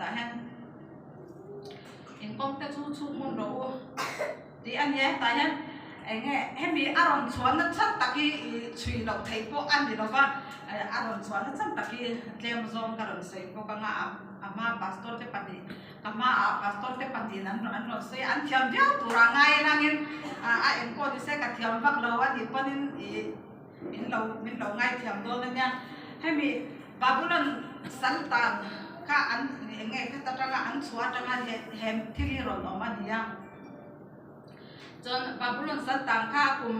Tah hian inkawng te chu chhuk hmun rawh u tih a nia hetah hian eng nge hemi a rawn chhuahna chhan tak hi ih chhui loh theih pawh a ni lova a rawn chhuahna chhan tak hi tlem zawng ka rawn sawi bawk anga a hma pastor te pahnih ka hmaah pastor te pahnihin an an rawn sawi a an thiam viau turah ngai langin a engpawh ni se ka thiam vak lo a nih pawhin ih min lo min lo ngaithiam dawn a nia hemi Babylon saltan kha an eng nge khat atanga an chhuah atanga he he thil hi rawn awm a ni a chuan Babylon saltan kha kum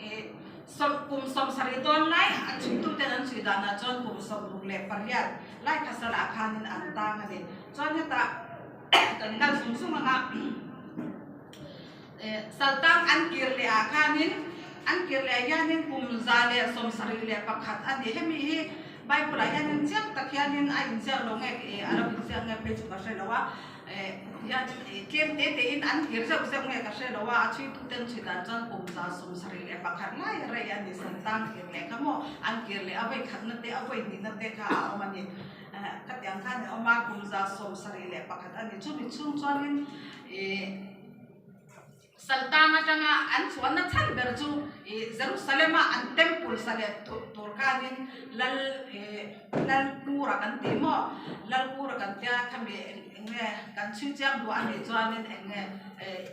ih sawm kum sawmsarih dawn lai a chhuitu ten an chhui danah chuan kum 68 lai kha salah khanin an tang a ni chuan hetah kan kal zung zung anga. Saltang an kir leh ah khanin an kir leh hianin kum 171 a ni. Hemi hi Bible ah hianin chiang tak hianin a inziak lo nge a lo inziak nge phei chu ka hre lo a, hianin tlem te te in an kir zeuh zeuh nge ka hre lo a, a chhuitu ten chhui dan chuan kum 171 lai rei a ni. Saltang kir leh kha maw an kir leh a vawi khatna te a vawi hnihna te kha a awm a ni. Khatiang khan a awm a, kum 171 a ni. Chumi chhung chuanin ih. Saltang atanga an chhuahna chhan ber chu ih Jerusalem-a an temple sa leh tur khanin lal ih lal kura kan tih maw lal kura kan tia khami eng nge kan chhui chiang duh a nih chuanin eng nge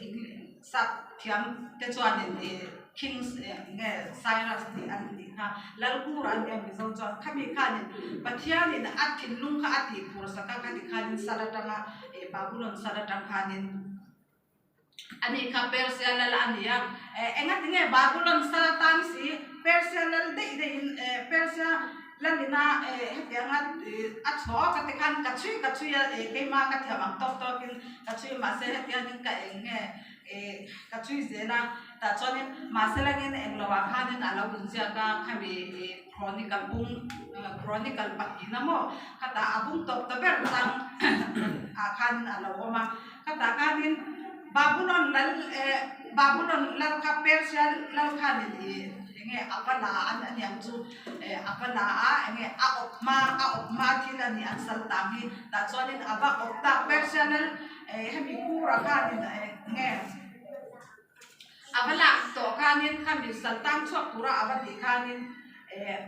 ih sap thiam te chuanin ih Kings eng nge Cyrus tih an tih kha lal kura an nia Mizo chuan khami khanin Pathianin a thinlung kha a tih phur sak a khati khanin sal atanga ih Babulon sal atang khanin. A nih kha Persia lal a ni a, engati nge Babulon sal tan si Persia lal daih daihin Persia lalina hetianga a chhuah ka ti khan ka chhui ka chhui a, keimah ka thiam ang tawk tawkin ka chhui mahse hetiangin ka eng nge ka chhui zel a, tah chuanin mahse langin engloah khanin a lo inziak a khami Chronicle bung Chronicle pahnihna maw khatah a bung tawp ta ber chang ah khanin a lo awm a. Khatah khanin Babulon lal eh Babulon lal kha Persia lal khanin ih eng nge a va la a ni ang chu eh a va la a eng nge a awp hma a awp hma thil a ni an sal tang hi tah chuanin a va awp ta Persia lal eh hemi kura khanin eng nge a va lak tawh khanin khami sal tang chhuak tura a va tih khanin eh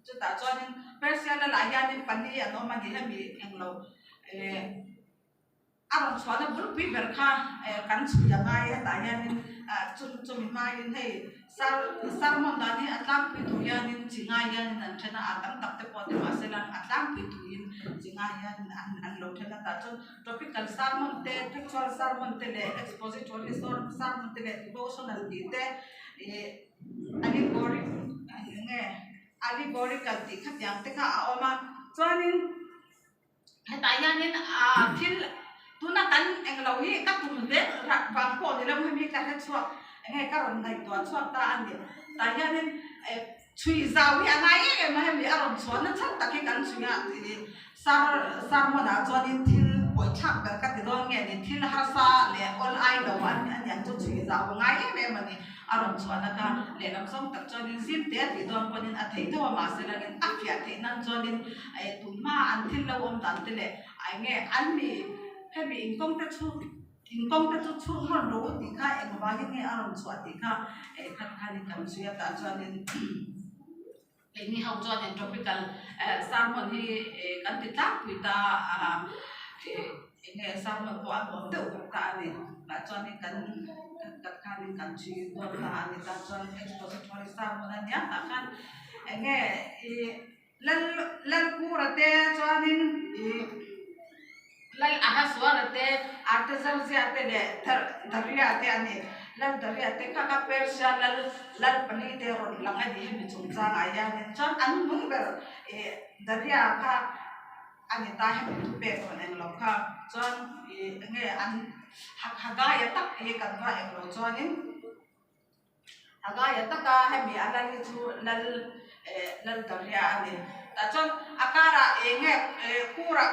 chutah chuanin Persia lalah hianin pali an awm a ni hemi englo eh. A rawn chhuahna bulpui ber kha kan chhui a ngai hetah hianin chumi hmain hei sermon dan hi a tlangpui tur hianin chi ngai hianin an then a, a tam tak te pawh ti mahse lang a tlangpui turin chi ngai hianin an lo then a tah chuan topical sermon te factual sermon te leh expository sermon te leh devotional tih te ih allegory eng nge allegorical tih khatiang te kha a awm a chuanin. Hetah hianin ah thil tuna kan englo hi ka tum zel rak vang pawh ni lo hemi ka hre chhuak enge ka rawn ngaihtuah chhuak ta a ni. Tah hianin eh chhui zau hi a ngai em em a hemi a rawn chhuahna chhan tak hi kan chhui a ih sar sermon ah chuanin thil pawithlak ber ka ti dawn nge ni thil harsa leh awl ai lo a aniang chu chhui zau a ngai em em a ni. A rawn chhuahna kha lehlam zawng tak chuanin zim te a tih dawn pawhin a theih deuh a mahse langin a fiah theih nan chuanin eh tun hma an thil lo awm dan te leh a eng nge an mi hemi inkawng te chu inkawng te chu chhuk hman rawh u tih kha engvangin nge a rawn chhuah tih kha eh khat khanin kan chhui a tah chuanin keini ho chuanin tropical eh sermon hi eh kan ti tlangpui ta a eh. Eng nge sermon pawh a nuam deuh ber ta a ni. Tah chuanin kan kan khanin kan chhui dawn ta a ni. Tah chuan expository sermon a nia tah khan eng nge ih lal Lalkura te chuanin ih Lal Ahasuara te Artaxerxes te leh Daria te a ni. Lal Daria te kha kha Persia lal lal pali te rawn lang a ni hemi chungchangah hianin chuan an nung ber ih Daria kha. A ni ta hemi thu pek rawn eng lo kha chuan ih enge an Hagaia tak hi kan va eng lo chuanin Hagaia taka hemi a lal hi chu lal eh lal Daria a ni. Tah chuan a karah enge eh kura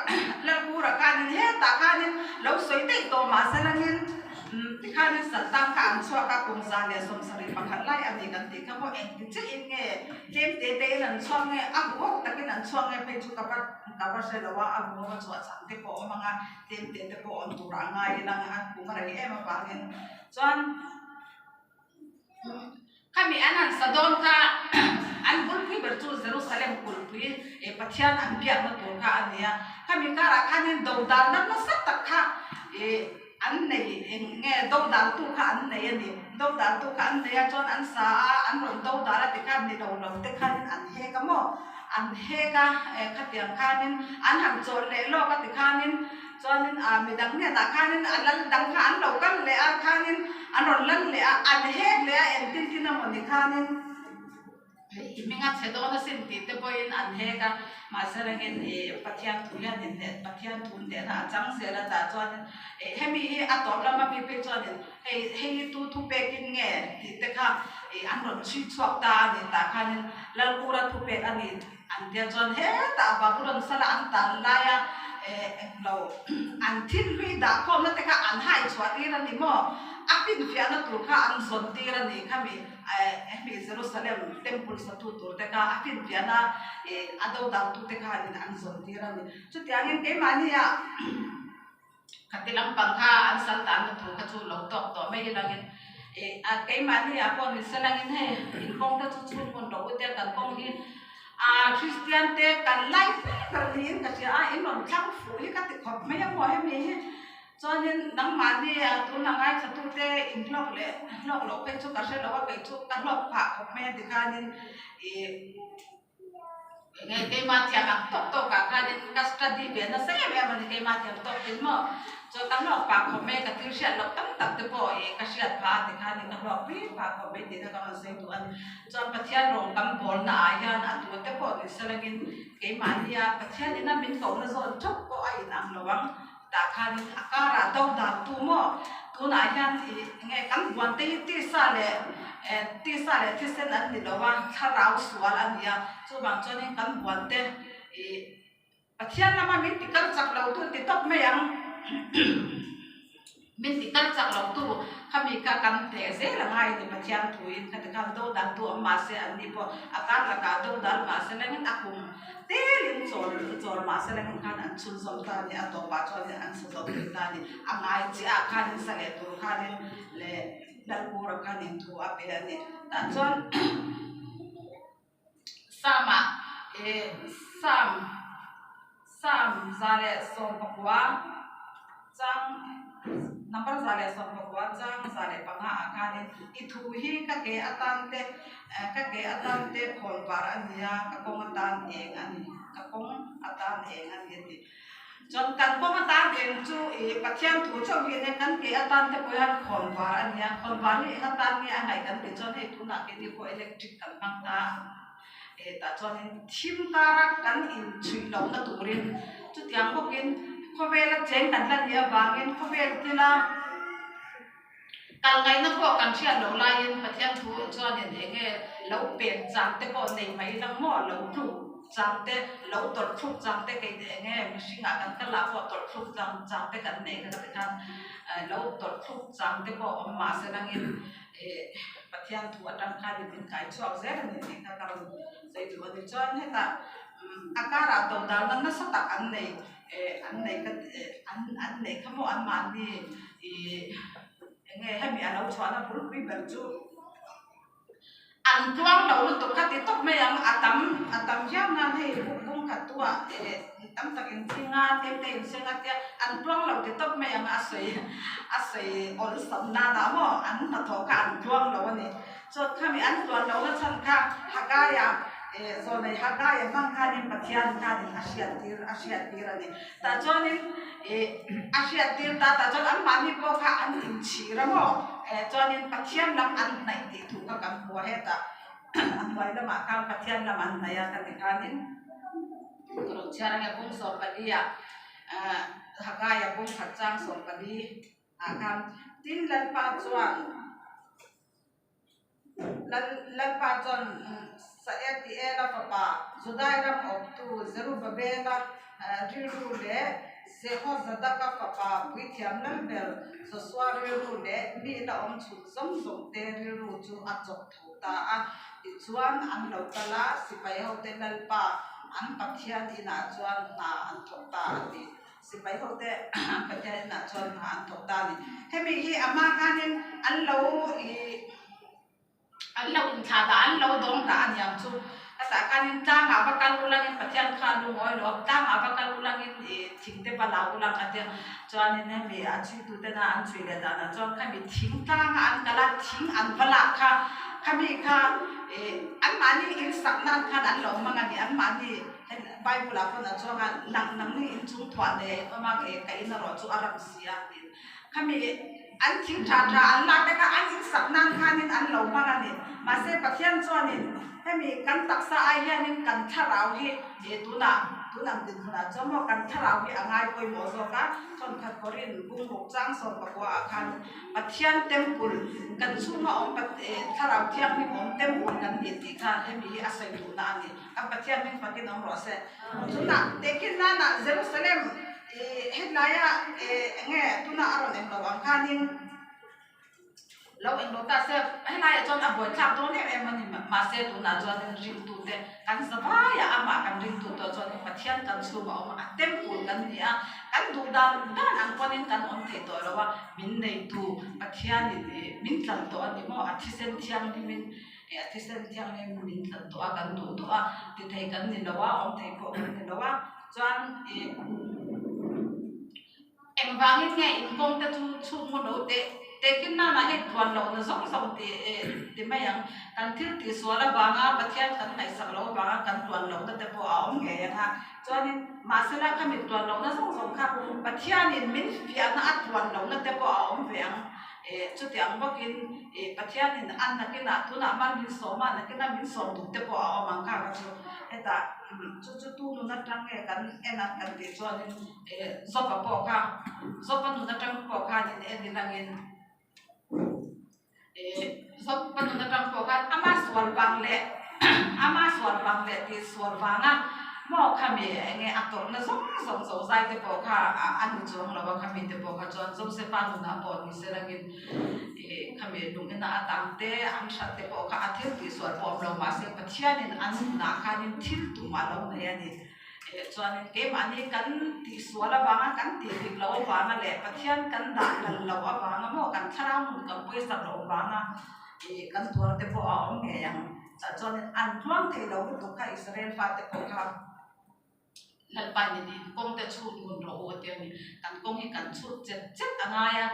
lal kura khanin hetah khanin lo sawi daih tawh mahse langin tikhanin saltang kha an chhuak a kum 171 lai a ni kan tih kha maw engti chiahin nge tlem te te in an chhuak nge a huhawk takin an chhuak nge phei chu ka va. ka va hre lo a, a vawm a chhuah chhan te pawh a awm ang a, tlem te te pawh awm turah a ngai ila a kum a rei em avangin chuan Khami an han sa dawn kha an bulpui ber chu Jerusalem kulhpui eh Pathian an biakna tur kha a ni a. Khami karah khanin dodalna nasa tak kha eh an nei eng nge dodaltu kha an nei a ni. Dodaltu kha an nei a chuan an sa a, an rawn dodal a tikhan ni lo lo te khanin an hek a maw? An hek a eh khatiang khanin an han chawlh leh lawk a tikhanin Chuanin a midang hnenah khanin a lal dang kha an lo kal leh a, khanin an rawn lal leh a, an hek leh a, engtin tin emaw ni khanin i hming a chhe dawn asin tih te pawhin an hek a, mahse rengin i Pathian thu hian in hneh Pathian thu hnehna a chang zel a tah chuanin ih hemi hi a tawp lama mi phei chuanin hei hei hi tu thu pekin nge tih te kha ih an rawn chhui chhuak ta a ni tah khanin Lalkura thu pek a ni. An tia chuan hetah Babulon sala an tan laia englo an thil hlui dah khawmna te kha an hai chhuah tir a ni maw? A finfiahna tur kha an zawn tir a ni khami hemi Jerusalem temple satu tur te kha a finfiahna a dodaltu te khanin an zawn tir a ni. Chutiangin keimahnia Khati lampang kha an sal tanna tur kha chu lo tawk tawh mai ilangin ih a keimahni ah pawh ni se langin hei in kawng te chu chhun hmun rawh u tia kan kawng hi a Christian te kan lai ber ber niin ka hria a in rawn thlang fuh hi ka ti khawp mai a maw hemi hi chuanin nangmahni ah tuna ngaithla te in hlawk leh hlawk loh phei chu ka hre lo a kei chu ka hlawk phah khawp mai a tikhanin ih. Enge keimah thiam ang tawk tawk ah khanin ka study ve nasa em em a ni keimah thiam tawk tin maw chuan ka hlawk pah khawp mai ka thil hriat loh tam tak te pawh ih ka hriat phah a tikhanin ka hlawk pui phah khawp mai tih kha ka rawn sawi duh a ni chuan Pathian rawng kan bawlna ah hian a tu te pawh ni selangin keimahnia Pathian ina min kohna zawn theuh pawh a inang lo ang tah khanin a karah do dan tu maw tunah hian ih enge kan buan te hi tisa leh eh tisa leh thisen an ni lo a thlarau sual a ni a chuvang chuanin kan buan te ih Pathian lama min ti kal chak lo tu ti tawp mai ang min ti kal chak lo tu khami kha kan hneh zel a ngai a ni Pathian thuin khati khan do dan tu awm mahse an ni pawh a kar lakah do dal mahse lengin a kum Telin chawl chawl mah se lengin khan an chhun zawm ta a ni, a tawpah chuanin an sa zo thei ta a ni. A ngai chiah ah khanin sa leh tur khanin leh Lalpura khanin thu a pe a ni. Tah chuan Psalm ah ih Psalm Psalm 119 chang number 119 chang 105 ah khanin i thu hi ka ke atan te Ka ke atan te khawn var a ni a, ka kawng atan eng a ni, ka kawng atan eng a ni a ti. Chuan kan kawng atan eng chu ih Pathian thu chauh hi nia, kan ke atan te pawh hian khawn var a ni a, khawn var hi eng atan nge a ngaih kan tih chuan hei tunah keini pawh electric kan hmang ta a, eh tah chuanin thim kara kan inchhuih lohna turin chutiang bawkin khawvela cheng kan la nih avangin khawvel thila Kal ngaihna pawh kan hriat loh laiin Pathian thu chuanin eng nge lo pek chang te pawh nei mai lang maw, lo tluk chang te, lo tawlh thluk chang te kei eng nge mihringah kan kal ah pawh tawlh thluk chang chang te kan nei kha ka ti khan lo tawlh thluk chang te pawh awm mah se langin ih Pathian thu atang khanin min kai chhuak zel a ni tih kha ka rawn sawi duh a ni. Chuan hetah a karah dodalna nasa tak an nei. Eh an nei ka eh an an nei kha maw an mahni ih eng nge hemi a lo chhuahna bulpui ber chu an tluang lo lutuk kha ti tawp mai ang a tam a tam viau nan hei buk bung khat tu ah eh tam tak in thing a tlem te in seng a tia an tluang lo ti tawp mai ang a sawi a sawi awlsam nan ah maw an hnathawh kha an tluang lo a ni. Chuan khami an tuan lohna chhan kha Hagaia eh zawnei Hagaia hmang khanin Pathian khanin a hriattir a hriattir a ni. Tah chuanin ih a hriattir ta tah chuan anmahni pawh kha an inchhir a maw eh chuanin Pathian lam an hnaih tih thu kha kan hmu a hetah a hnuai lamah khan Pathian lam an hnaih a ka ti khanin ka rawn chhiar ange bung 14 ah ah Hagaia bung khat chang 14 ah khan tin Lalpa chuan Lalpa chuan Saeltiela fapa Judai ram awptu Zerubabela rilru leh Jehozadaka fapa puithiam lalber Josua rilru leh mi la awm chhun zawng zawng te rilru chu a chawk tho ta a. Tichuan an lo kal a, sipai hote Lalpa. an Pathian inah chuan hna an thawk ta a ti. Sipai hote an Pathian inah chuan hna an thawk ta a ni. Hemi hi a hma khanin an lo ih an lo inthlah dah an lo dawng dah a niang chu. Hetah khanin tlangah va kal ulangin Pathian kha a lungawi lo a, tlangah va kal ulangin ih thing te va la ulang a tia. Chuanin hemi a chhuitutena an chhui leh danah chuan khami thing tlanga an kal a, thing an va lak kha khami kha ih anmahni insak nan khan an lo hmang a ni, anmahni Bible ah pawn a chuang a, nang nangni inchung thuah nei a in awm a, ka in erawh chu a ram si a tiin. Khami an thing tha tha an lak te kha an insak nan khanin an lo hmang a ni. Mahse Pathian chuanin hemi kan taksa ai hianin kan thlarau hi tunah tun ang dinhmunah chuan maw kan thlarau hi a ngai pawimawh zawk a, thawnkhat kawrin bungruk chang sawm pakua ah khan Pathian temple kan chhunga awm thlarau thianghlim awm temple kan ni tih kha hemi hi a sawi duhna a ni. Kan Pathian hming fakin awm rawh se. Tunah tehkhin nana Jerusalem ih helaia ih eng nge tuna a rawn englo ang khanin lo englo ta se helaiah chuan a buaithlak dawn em em a ni. Mahse tunah chuanin ringtute kan zavaiah amah kan ringtu tawh chuanin Pathian kan chhungah a awm a, a temple kan ni a, kan duh dan dan ang pawhin kan awm thei tawh lo a, min neitu Pathianin ih min tlan tawh a ni maw, a thisen thianghlimin He a thisen thianghlim min tlat tawh a, kan duh duh a, ti thei kan ni lo a, awm thei pawh kan ni lo a, chuan ih engvangin nge inkawng te chu chhuk ngun lo teh tehkhin nana hei tluan lohna zawng zawng tih ih ti mai ang, kan thil tihsual avanga Pathian kan ngaihsak loh avanga kan tluan lohna te pawh a awm ngei ang a, chuanin mahsela khami tluan lohna zawng zawng kha Pathianin min fiahna a tluan lohna te pawh a awm ve ang. Eh, chutiang bawkin eh Pathianin a nakinah tunah mal min sawm a, nakinah min sawm duh te pawh a awm ang kha ka chu hetah chu chu tu nun atang nge kan en ang kan tih chuanin eh Zawpa pawh kha Zawpa nun atang pawh khanin en ilangin eh Zawpa nun atang pawh khan ama sual vang leh ama sual vang leh tih sual vanga maw khami eng nge a tawrhna zawng zawng zo zai te pawh kha a ni chuang lo a khami te pawh kha chuan Josefa nunah pawh ni se langin ih khami lungina a tang te an hrat te pawh kha a thil tih sual pawh awm lo mahse Pathianin an nunah khanin thil tum a lo nei a ni. Ih chuanin keimahni kan tih sual avanga kan tih dik loh avanga leh Pathian kan dah lal loh avanga maw kan thlarau nun kan pawisa loh avanga ih kan tuar te pawh a awm ngei ang. Tah chuanin an tluang thei lo lutuk kha Israel fate pawh kha Lalpa in in kawng te chhut ngun rawh u a ti a ni. Kan kawng hi kan chhut chet chet a ngai a,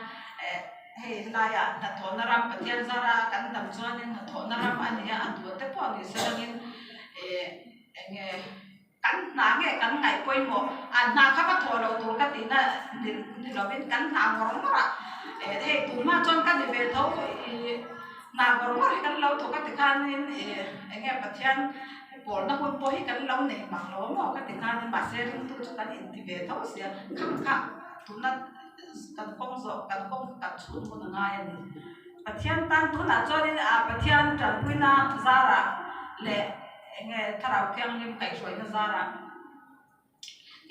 eh hei helaiah hnathawhna ram Pathian zara kan dam chuanin hnathawhna ram a ni a, a duh te pawh ni se langin eh eng nge kan hna nge kan ngaih pawimawh a hna kha va thawh loh tur ka tihna ni ni lovin kan hna ngawr ngawr a eh hei tunhma chuan ka ni ve tho ih hna ngawr ngawr hi kan lo thawk a tikhanin ih eng nge Pathian pawlna hun pawh hi kan lo nei mak lo maw ka tikhanin mahse ringtu chu kan inti ve tho sia khang kha tuna kan kawng zawh kan kawng kan chhun hun a ngai a ni Pathian tan tunah chuanin ah Pathian tanpuina zarah leh. Eng nge Thlarau Thianghlim kaihhruaina zarah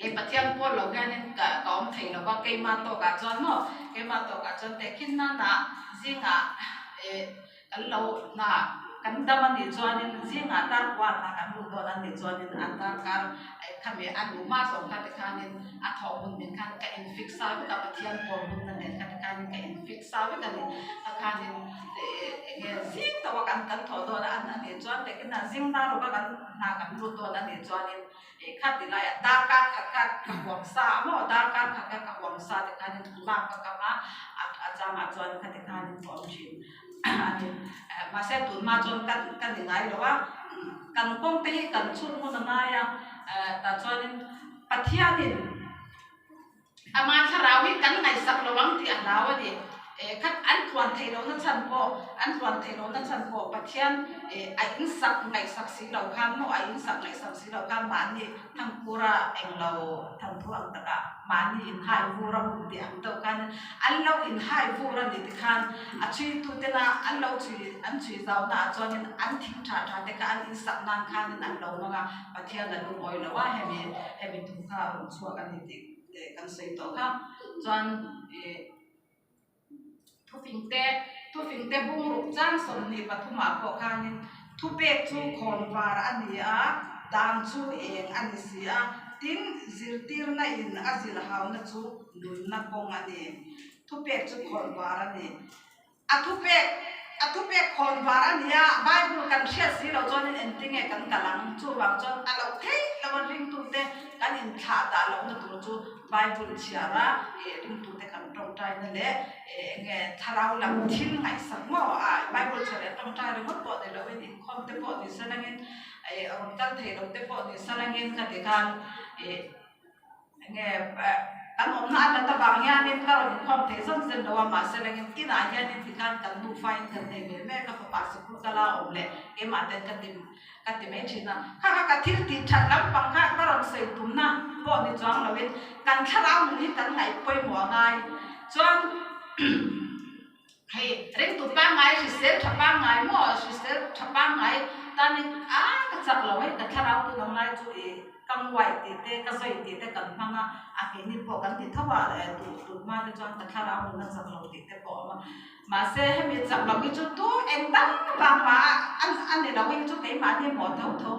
kei Pathian pawl lo hianin ka ka awm thei lo va, keimah tawkah chuan maw, keimah tawkah chuan tehkhin nana zingah eh kan lo hna kan dam a nih chuanin zingah darkua hna kan lut dawn a nih chuanin a darkar eh khami a luh hma zawng kha tikhanin a thawh hun min khan ka in fix a vek a, Pathian pawl hunna nen kha tikhanin ka in fix a vek a ni, takhanin eh eng nge zing tawh a kan kan thawh dawn a a nih chuan tehkhin a zing hma rawk a kan hna kan lut dawn a nih chuanin ih kha ti laiah darkar khat kha ka huam sa a maw darkar khat kha ka huam sa ti khanin lak ka kam a a changah chuan khati khanin ka awm thin a ni mahse tun hma chuan ka ka ni ngai lo a kan kawng te hi kan chhun hun a ngai a tah chuanin Pathianin. Ama thlarau hi kan ngaihsak lo ang tih a hlau a ni. Eh khat an tluan theih lohna chhan pawh, an tluan theih lohna chhan pawh Pathian eh a insak ngaihsak si lo khan maw, a insak ngaihsak si lo khan mahni thangkura englo thanthu ang takah mahni inhai vur a hun tih ang deuh khan an lo inhai vur a ni tikhan a chhuitutena an lo chhui an chhui zaunaah chuanin an thing tha tha te kha an insak nan khanin an lo hmang a, Pathian a lungawi lo a, hemi hemi thu kha a rawn chhuak a ni tih kan sawi tawh kha. Chuan ih thufingte thufingte bungruk chang 23 ah pawh khanin thupek chu khawnvar a ni a. Dan chu eng a ni si a, tin, zirtirna in a zilhauna chu nunna kawng a ni. Thupek chu khawnvar a ni. A thupek, a thupek khawnvar a ni a, Bible kan hriat si loh chuanin engtinge kan kal ang? Chuvang chuan a loh theih loh a ringtute kan inthlah dah lohna tur chu Bible chhiar a, eh ringtute kan tawngtaina leh eh enge thlarau lam thil ngaihsak maw a Bible chhiar leh tawngtai ringawt pawh ni loin inkhawm te pawh ni salangin eh rawn kal thei lo te pawh ni salangin ka ti khan eh Enge kan awmna a lat avang hianin ka rawn inkhawm thei zawn zen lo a, mahse lengin inah hianin tikhan kan nufa in kan nei ve mek a, fapa sikul kala awm leh keimah ten ka ti ka ti mai thin a. Kha kha ka thil tih that lampang kha ka rawn sawi tumna pawh ni chuang loin kan thlarau nun hi kan ngaih pawimawh a ngai chuan Hei ringtu pangngai hrisel tha pangngai maw hrisel tha pangngai tanin a ka chak lo hei ka thlarau tun ang lai chu ih ka nguai tih te ka zawi tih te kan hmang a a keini pawh kan ti tho a eh duh tun hma te chuan ka thlarau nun a chak lo tih te pawh a awm a mahse hemi chak lo hi chu tu eng dang vang mah a a ni lo hei chu keimahni maw tho tho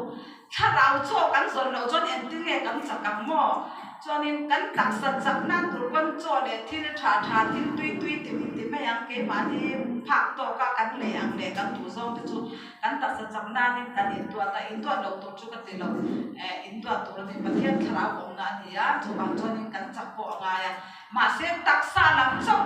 Thlarau chaw kan zawn loh chuan engtin nge kan chak ang maw? Chuanin kan taksa chak nan tur pawn chaw leh thil tha tha, thil tui tui ti ti mai ang, keimahni phak tawka kan lei ang leh kan duh zawng te chu kan taksa chak nanin kan intuat a, intuat loh tur chu ka ti lo, eh intuat tur a ni, Pathian thlarau awmna a ni a, chuvang chuanin kan chak pawh a ngai a, mahse taksa lam chauh.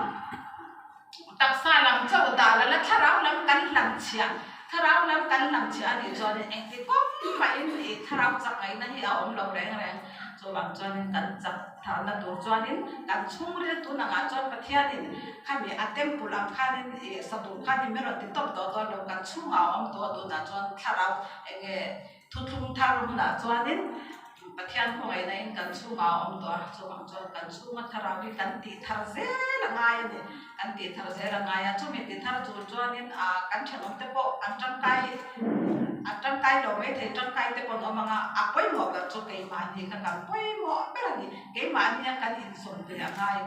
Taksa lam chauh dah la la thlarau lam kan hlam chhiah, thlarau lam kan hlam chhiah a nih chuanin engti kawng mahin ih thlarau chak ngaihna hi a awm lo reng reng. Chuvang chuanin kan chak tharna tur chuanin kan chhungril tun angah chuan Pathianin khami a temple ang khanin ih sa tur khanin min rawn ti tawp tawh dawn lo, kan chhungah a awm tawh a tunah chuan thlarau eng nge Thuthlung thar hunah chuanin Pathian khawngaihna in kan chhungah a awm tawh a, chuvang chuan kan chhunga thlarau hi kan tih thar zel a ngai a ni. Kan tih thar zel a ngai a, chumi ti thar tur chuanin ah kan thenawm te pawh an tangkai an tangkai lo maithei tangkai te pawh an awm ang a, a pawimawh ber chu keimahni kha kan pawimawh ber a ni. Keimahni a kan inzawm ve a ngai.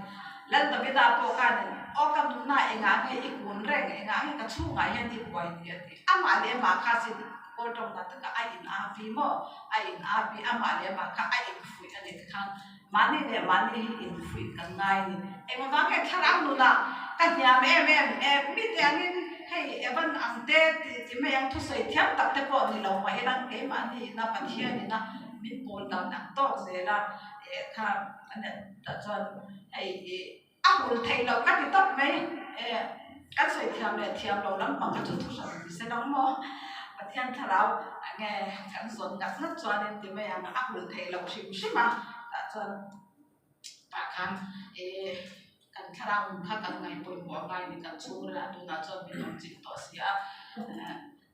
Lal Davida pawh khanin aw ka nunna engah nge i kun reng, engah nge ka chhungah hian i buai ni a ti. Amah leh amah kha sin Kawl tawng dan taka a in a vi maw? A in a vi, amah leh amah kha a infuih a ni tikhan mahni leh mahni hi infuih kan ngai a ni. Engvang nge thlarau nunah ka hniam em em em? Mite angin hei Evan ang te tih ti mai ang thusawi thiam tak te pawh ni lo mah ila keimahni ina Pathian ina min pawl dan ang tawk zel a eh kha a nih tah chuan hei ih A hul theih loh ka ti tawp mai e, kan sawi thiam leh thiam lo lampang kha chu thu hran ni se lo maw? Pathian thlarau enge kan zawn ngat ngat chuanin ti mai ang a hul theih loh hrim hrim a, tah chuan tah khan e kan thlarau nun kha kan ngaihpawimawh a ngai a ni, kan chhungril ah tunah chuan min awm chik tawh si a,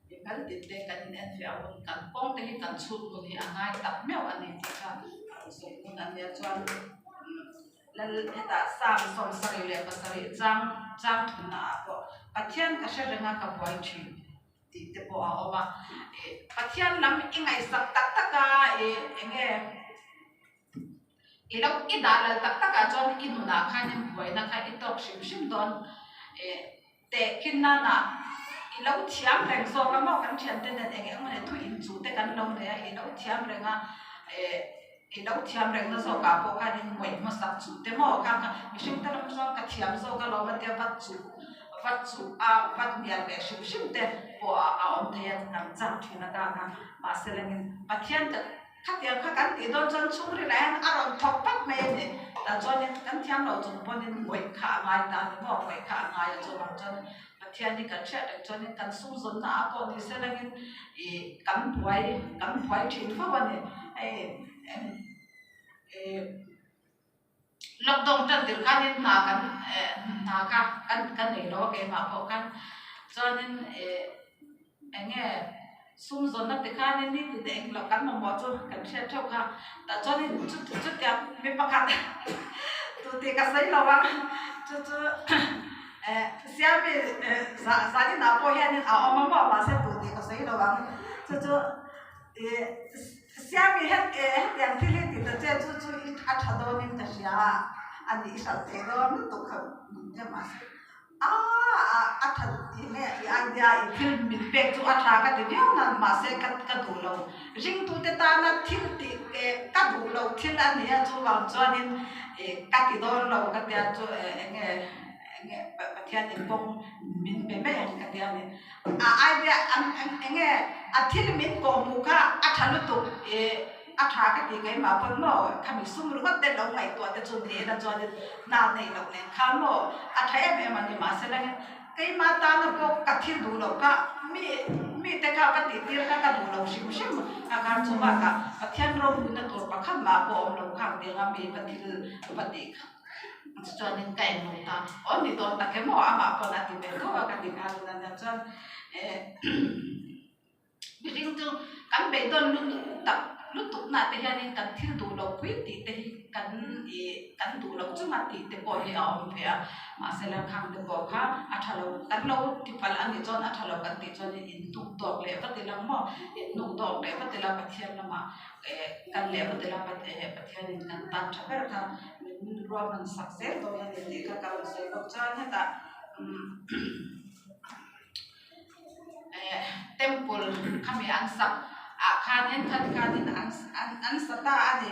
mi hmel tin te kan in enfiah hun kan kawng te hi kan chhung nun hi a ngai tak meuh a ni tih kha sawi hun a nia chuan. Lal hetah Psalm 77 chang chang thunna ah pawh Pathian ka hre reng a ka buai thin tih te pawh a awm a. Ih Pathian lam i ngaihsak tak tak a ih eng nge i lo i dah lal tak tak ah chuan i nunah khanin buaina kha i tawk hrim hrim dawn ih Tehkhin nana i lo thiam reng zawk a maw kan thiante nen eng eng emaw thu inchuh te kan lo nei a, i lo thiam reng a, eh i lo thiam reng na zawkah pawh khan in ngawih hmasak chuh te maw kha kha mihring te lam chuan ka thiam zawk alawm a tia vat chuh vat chuh a vat hnial leh hrim hrim te pawh a awm thei a kan chak thin a kang a mahse lengin Pathian ka Khatiang kha kan tih dawn chuan chhungril ah hian a rawn thawk pap mai a ni. Tah chuanin kan thiam loh chung pawnin ngawih kha a ngai ta a ni maw? Ngawih kha a ngai a chuvang chuan Pathian hi kan hriat reng chuanin kan sum zawnna ah pawh ni se langin ih kan buai kan buai thin fo a ni. Hei ih lockdown tan tir khanin hna kan eh hna kha kan ka nei lo a keimah pawh khan chuanin ih Eng nge sum zawnna ti khanin nitin eng loh kan mamawh chu kan hriat theuh kha. Tah chuanin chutiang mi pakhat tu tih ka sawi lo ang chu chu eh siami eh zaninah pawh hianin a awm a maw mahse tu tih ka sawi lo ang chu chu ih siami het eh hetiang thil hi ti ta che chu chu i a tha dawnin ka hria a ni i hralh thei dawn lutuk kha mahse. A a that enge i idea i thil min pek chu a tha ka ti viau nan mahse ka ka duh lo. Ringtute tana thil tih ka duh lo thil a nia chuvang chuanin ih ka ti dawn lo ka tia chu enge enge Pathianin kawng min pe mai ang ka tia ni. A idea an enge a thil min kawhhmuh kha a tha lutuk ih A tha ka ti keimah pawn maw khami sum ringawt te lo ngaihtuah te chu ni ila chuanin hna neih loh nen khan maw a tha em em a ni mahse langin keimah tana pawh ka thil duh loh kha mi mite kha ka tih tir kha ka duh lo hrim hrim a khan chu bakah Pathian ropuina tur pakhat mah pawh awm lo khang tianga mi va thil va tih kha chuanin ka englo ta aw ni dawn tak em aw amah pawn a ti ve tho a ka ti khan chuan eh. Mihring chu kan beidawn lutuk tak lutuk nah te hianin kan thil duh loh pui tih te hi kan ih kan duh loh chunga tih te pawh hi a awm ve a, mahse la khang te pawh kha a tha lo kan lo ti palh a nih chuan a tha lo kan tih chuan in hnuk tawk leh vat ila maw in hnuk tawk leh vat ila Pathian lamah eh kal leh vat ila Pathianin kan tan tha ber kha min ruahman sak zel dawn a ni tih kha ka rawn sawi bawk chuan hetah umm. Eh temple khami an sak ah khanin khati khanin an an an sa ta a ni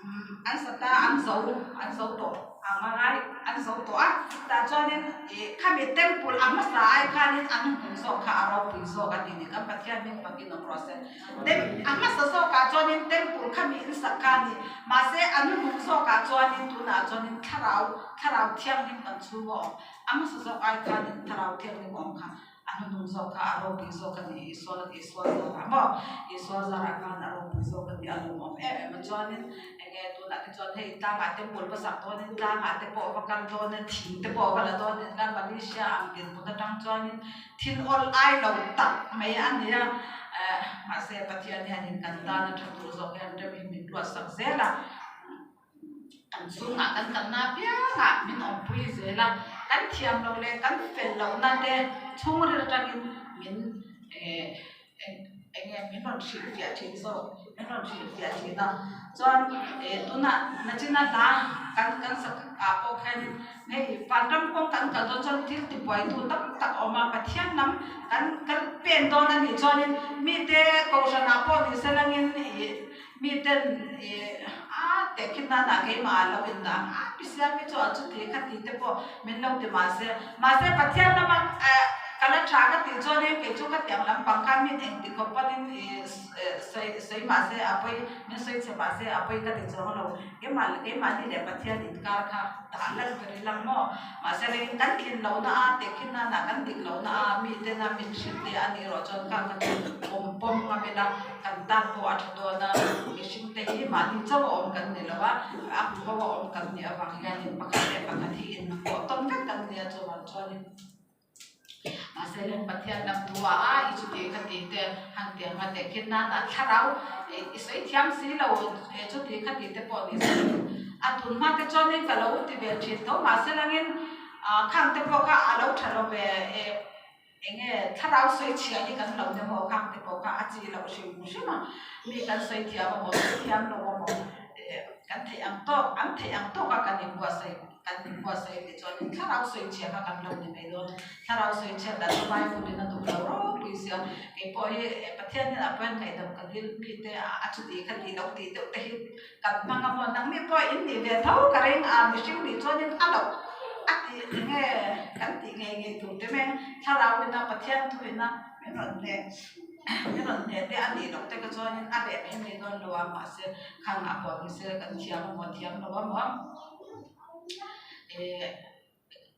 umm an sa ta an zo an zo tawh ang a ngai an zo tawh a tah chuanin ih khami temple a hmasa ai khanin an hmun zawk kha a ropui zawk a ni ni kan Pathian hming fakin awm rawh se tem a hmasa zawkah chuanin temple khami in sak kha a ni mahse an hmun zawkah chuanin tunah chuanin thlarau thlarau thianghlim kan chhung a awm. A hmasa zawk ai khanin thlarau thianghlim awm kha a hnuhnung zawk kha a ropui zawk a ni Isua Isua zarah maw Isua zarah khan a ropui zawk a ni a lawmawm em em a chuanin enge tunah te chuan hei tlangah te bul va sak dawnin tlangah te pawh va kal dawn a thing te pawh va la dawn a Malaysia ang dinhmun atang chuanin thil awl ai lo tak mai a ni a eh mahse Pathian hianin kan tan a tha tur zawk hian rem hi min ruatsak zel a. Kan chhungah kan kalna apiangah min awmpui zel a, kan thiam loh leh kan fel lohna te chhungril atangin min eh eng nge min rawn hrilhfiah thin zawk, min rawn hrilhfiah thin a. Chuan eh tunah nachina hla kan kan sak ah pawh khianin hei vanram kawng kan kal dawn chuan thil tibuaitu tam tak a awm a, Pathian lam kan kal pen dawn a nih chuanin mite kohhranah pawh ni se langin ih Miten ih a tehkhin nana keimah ah lo in dah ang a pi siam hi chu a chuti kha ti te pawh min lo ti mahse mahse Pathian lama eh ka la tha ka tih chuanin kei chu khatiang lampang khan min engti khawp panin ih sawi sawi mahse a pawi min sawi chhe mahse a pawi ka ti chuang lo keimah keimahni leh Pathian inkar kha dah lal ber ila maw mahse reng kan tlin lohna a tehkhin nana kan dik lohna a mitena min hrilh te a nih erawh chuan kha kha chu pawm pawm ngam ila. Kan tan pawh a tha dawn a, mihring te hi mahni chauh a awm kan ni lo a, a huho a awm kan nih avang hianin pakhat leh pakhat hi inhmuh tawn vek kan nia chuvang chuanin mahse leng Pathian lam thu ah a i chuti kha ti te han ti ang a tehkhin nana thlarau i sawi thiam si lo chuti kha ti te pawh ni se a tun hma te chuanin ka lo ti ve thin tho mahse langin khang te pawh kha a lo tha lo ve. Enge thlarau sawi chhia hi kan lo ni maw khang te pawh kha a chi loh hrim hrim a, mi kan sawi thiam a maw sawi thiam lo a maw eh kan theih ang tawk an theih ang tawk a kan inbuatsaih kan inbuatsaih tih chuanin thlarau sawi chhia kha kan lo ni mai dawn thlarau sawi chhiat dan chu Bible in a duh lo ropui sia keipawh hi Pathian hian a pawn ngaihdam ka dil mite a chuti kha tih loh tih deuh te hi Kan hmang a maw? Nangni pawh in nih ve tho ka ring a, mihring nih chuanin a loh a tih enge kan tih ngei ngei tur te meng thlarau ina Pathian thu ina min rawn hneh min rawn hneh te a nih loh te ka chuanin a reh mai mai dawn lo a, mahse khang a pawh ni se kan thiam a maw thiam lo a maw eh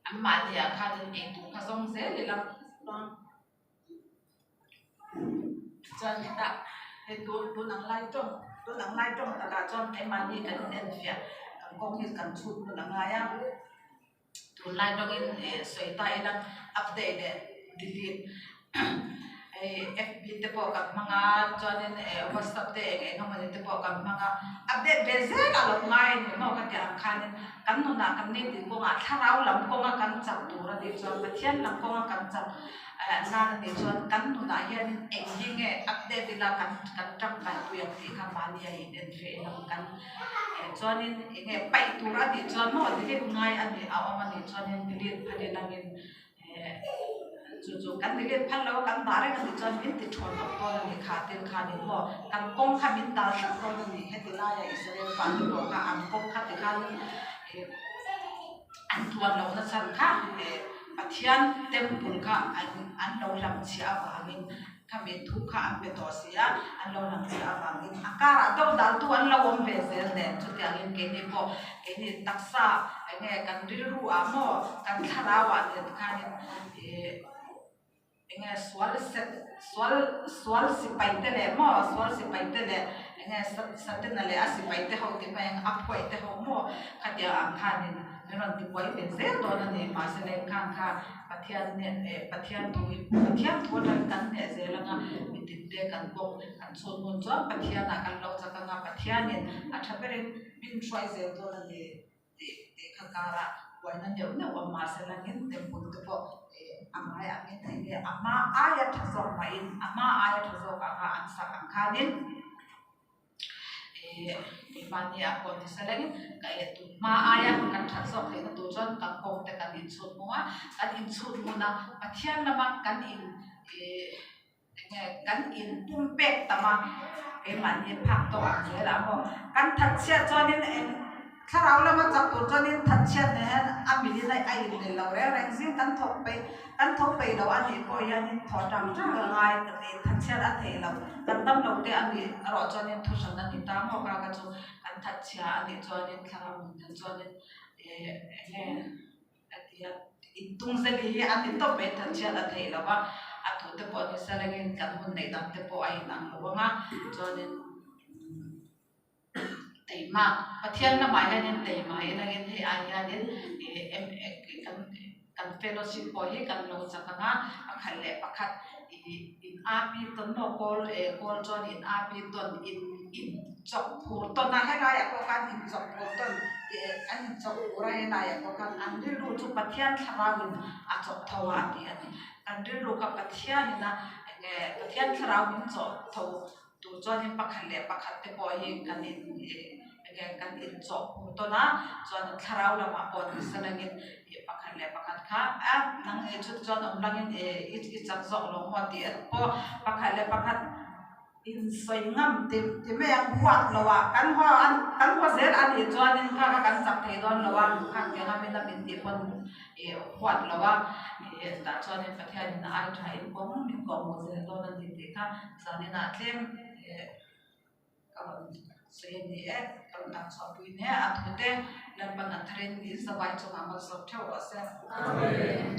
anmahni ah khanin eitur kha zawng zel ila. Chuan hetah hei tun tun ang lai tawng tun ang lai tawng takah chuan keimahni kan inenfiah kan kawng hi kan chhut hmun a ngai a tunlai tawngin ih sawi ta ila update leh delete hei fb te pawh kan hmang a chuanin eh whatsapp te eng eng emawni te pawh kan hmang a update ve zel a lo ngai a ni maw ka tih ang khanin kan nunah kan ni tih kawngah thlarau lam kawnga kan chak tur a nih chuan Pathian lam kawnga kan chak. Nan a nih chuan kan nunah hianin eng hi nge update ila kan kan tangkaipui ang tih kha mahni a in en feh lam kan chuanin eng nge paih tur a nih chuan maw delete ngai a nih a awm a nih chuanin delete phal ilangin. Chu chu kan delete phal lo a, kan dah reng a nih chuan min ti thawn loh dawn a ni kha thil khanin maw kan kawng kha min dal tlat dawn a ni. Heti laia Israel fate pawh kha an kawng kha tikhanin an tluan lohna chhan kha Pathian temple kha an lo hlamchhiah avangin Khami thu kha an pe tawh si a, an lo lang chiah avangin a karah deuh daltu an lo awm ve zel nen chutiangin keini pawh keini taksa eng nge kan rilru ah maw kan thlarau ah nen khanin ih eng nge sual set sual sual sipai te leh maw sual sipai te leh eng nge satena leh a sipai te ho tih mai ang a phuaih te ho maw khatiang ang khanin min rawn tibuai ve zel dawn a ni mahse lengkhang kha Pathian nen eh Pathian thu in Pathian thu atangin kan hneh zel anga mitin te kan kawng kan chhun hmun chuan Pathianah kan lo chak anga Pathianin a tha berin min hruai zel dawn a ni tih tih kha karah buaina neuh neuh awm mahse langin temple te pawh eh a ngai angin eng nge a hma aia tha zawk mahin a hma aia tha zawk anga an sak ang khanin Ih keimahni a pawh ni sa lengin ka eh tum hma aia kan that zawk theihna tur chuan kan kawng te kan inchhut hmung a, kan inchhut hmun a Pathian lama kan in ih eng nge kan in pum pek tam a keimahni phak tawh ang zel ah maw kan that chhiat chuanin eng Thlarau lama chak tur chuanin thatchhiat nen hian a milin a inmil lo reng reng zing kan thawk peih kan thawk peih lo a nih pawh hianin thaw tang tang a ngai ka ti thatchhiat a theih lo kan dam lo te a nih erawh chuanin thuhran a ni ta maw ka ka chu kan thatchhia a nih chuanin thlarau nun nen chuanin eh enge a ti a intung zeli hi a ni tawp mai thatchhiat a theih lo va a tute pawh ni se lengin kan hun neih dang te pawh a inang lo ang a chuanin. Teima, Pathian lamah hianin teima inangin hei ai hianin kan kan fellowship pawh hi kan lo chak ang a, pakhat leh pakhat ih in api tawn maw kawl eh kawl chuan in api tawn in in chawk phur tawn a helaiah pawh khan in chawk phur tawn eh an in chawk phur a helaiah pawh khan an rilru chu Pathian thlarauin a chawk tho a a ti a ni. Kan rilru kha Pathianin a eng nge Pathian thlarau min chawh tho. Tur chuanin pakhat leh pakhat te pawh hi kan in eng kan in chawh phur tawn a, chuan thlarau lamah pawh ni se langin ih pakhat leh pakhat kha a nang i chhut chuan awm langin ih i chak zawk lo maw tih a pawh pakhat leh pakhat insawi ngam ti ti mai ang huat lo a kan haw an kan haw zel a nih chuanin kha kha kan chak thei dawn lo a khang tiang a min a min tih pawn ih huat lo a ih tah chuanin Pathianin a ai tha in kawng min kawh hmuh zel dawn a ni tih kha. Zaninah tlem ka rawn sawi a ni e, ka rawn ang chhuahpui nia a thute Lalpan a tharin in zavai chungah malsawm theuh rawh se. Amen.